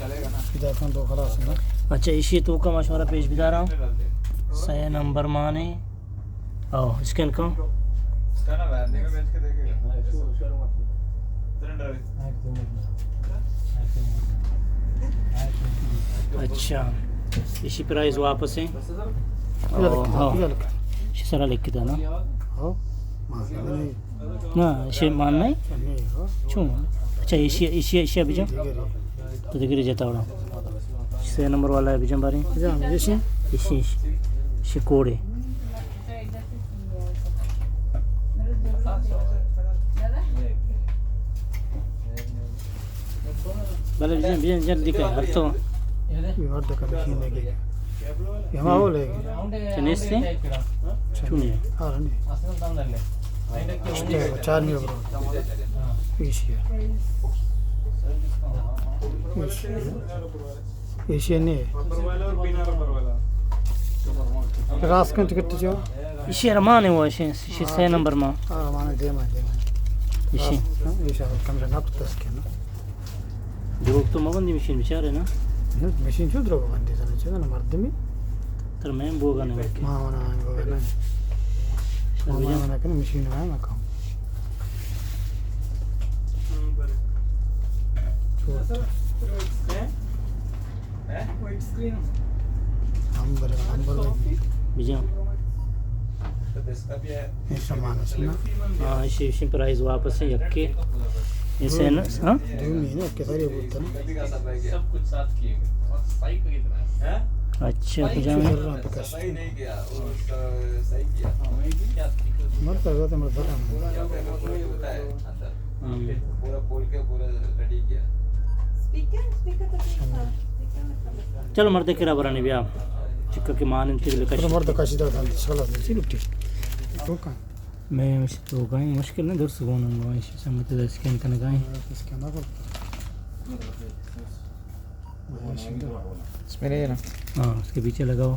ادا کن دو خلاص نا۔ اچھا، ایشی توکا ما شمارا پیش بداراں۔ سئے نمبر مانے۔ او، اسکین کن۔ اچھا، ایشی پرائز واپس ایں۔ او، ہاں۔ ایشی سرا لکھتا نا۔ ہاں۔ نا، ایشی مان نہیں؟ چون؟ اچھا، ایشی، ایشی، ایشی بجا۔ تو دگری جتا وڑا۔ سئے نمبر والا ہے بجا بارے۔ جا، ایشی۔ ایشی، ایشی۔ ایشی کوڑے۔ بلے بجا، بجا جلدی کن، ہر تو۔ یہ مرد کا مشین لگے گا۔ یہ ہمارا وہ لگے گا۔ چنیستے؟ چونی ہے؟ ہاں، نہیں۔ چار نہیں برو۔ ایشی ہے۔ ایشی ہے۔ ایشی نہیں ہے۔ راس کن ٹکٹ جو۔ ایشی رمانے ہوا، ایشی، ایشی سئے نمبر ما۔ ہاں، رمانے دیما، دیما۔ ایشی۔ ہاں، ایشی کم سے کم تسکے نا۔ دروگ تو مبندی مشین بیچارے نا۔ نہ، مشین چون دروگ بندی زنه، چه زنه مردمی۔ تر مین بوگا نه۔ ما ونا بوگا نه۔ ما ونا کنه مشین ما ما کام۔ ہم برے، ہم برے۔ بجا۔ یہ سامان ہے نا؟ ہاں، ایشی، ایشی پرائز واپس ہے، یکے۔ ایسے نا، ہاں؟ دو مہینے کے سارے بولتے نا۔ اچھا، کجا میں؟ مرتا رہتا، مرتا رہتا۔ ہم۔ چلو، مرد کرا برانی بیا۔ چکا کہ مان انت لکش۔ چلو، مرد کاشی دار خان، چلو، چلو، ٹھیک۔ تو کہاں؟ میں مش-، تو کہیں مشکل نہ، درست گون ہوں، ایشی سنگت دا اسکین کرنے کا ہے۔ اسکین نہ کرتا۔ اس میں نہیں ہے نا؟ ہاں، اس کے پیچھے لگاؤ۔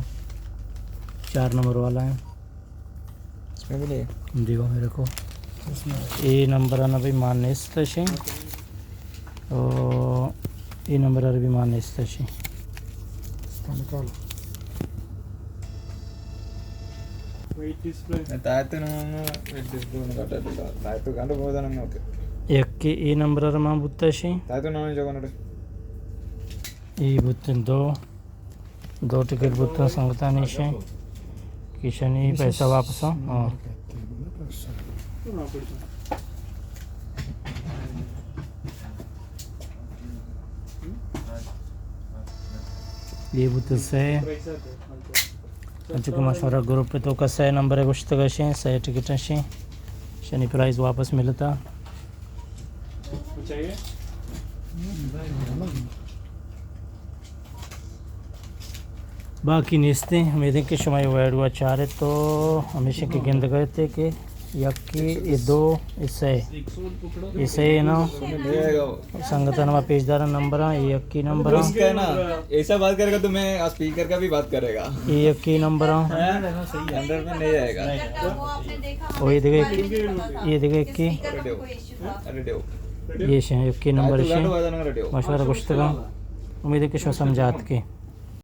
چار نمبر والا ہے۔ اس میں بھی نہیں ہے۔ دیکھو، میرے کو۔ اس میں اے نمبر آنا بھی مان نیست شے۔ او اے نمبر آنا بھی مان نیست شے۔ اس کا نکالو۔ White display. تائے تو نو، وائٹ ڈسپلے نو کٹا دیتا۔ تائے تو گنڈ بودا نو کے۔ یک کے اے نمبر آنا مان بوتا شے۔ تائے تو نو جو گنڈ۔ اے بوتن دو۔ دو ٹکٹ بوتاں سنگتانی شے۔ کشنی پیسہ واپس ہوں۔ ہاں۔ یہ بوت سئے۔ انچو کہ ما شمارا گروپ تو کا سئے نمبر گوشتگ شے، سئے ٹکٹ شے۔ شنی پرائز واپس ملتا۔ باقی نیستیں۔ امید ہے کہ شما یہ ویڈیو چارے تو ہمیشہ کہ گندگ ءَ ات کہ یکی، اے دو، اے سئے۔ اے سئے نا۔ سنگتاں ما پیش داراں نمبراں، اے یکی نمبراں۔ اس کا ہے نا، ایسا بات کرے گا تو میں اسپیکر کا بھی بات کرے گا۔ اے یکی نمبراں۔ ہنڈریڈ میں نہیں آئے گا۔ او اے دگہ یکی، اے دگہ یکی۔ ریڈیو۔ یہ شے یکی نمبر شے۔ مشورہ گوشتگاں۔ امید ہے کہ شما سمجھات کے۔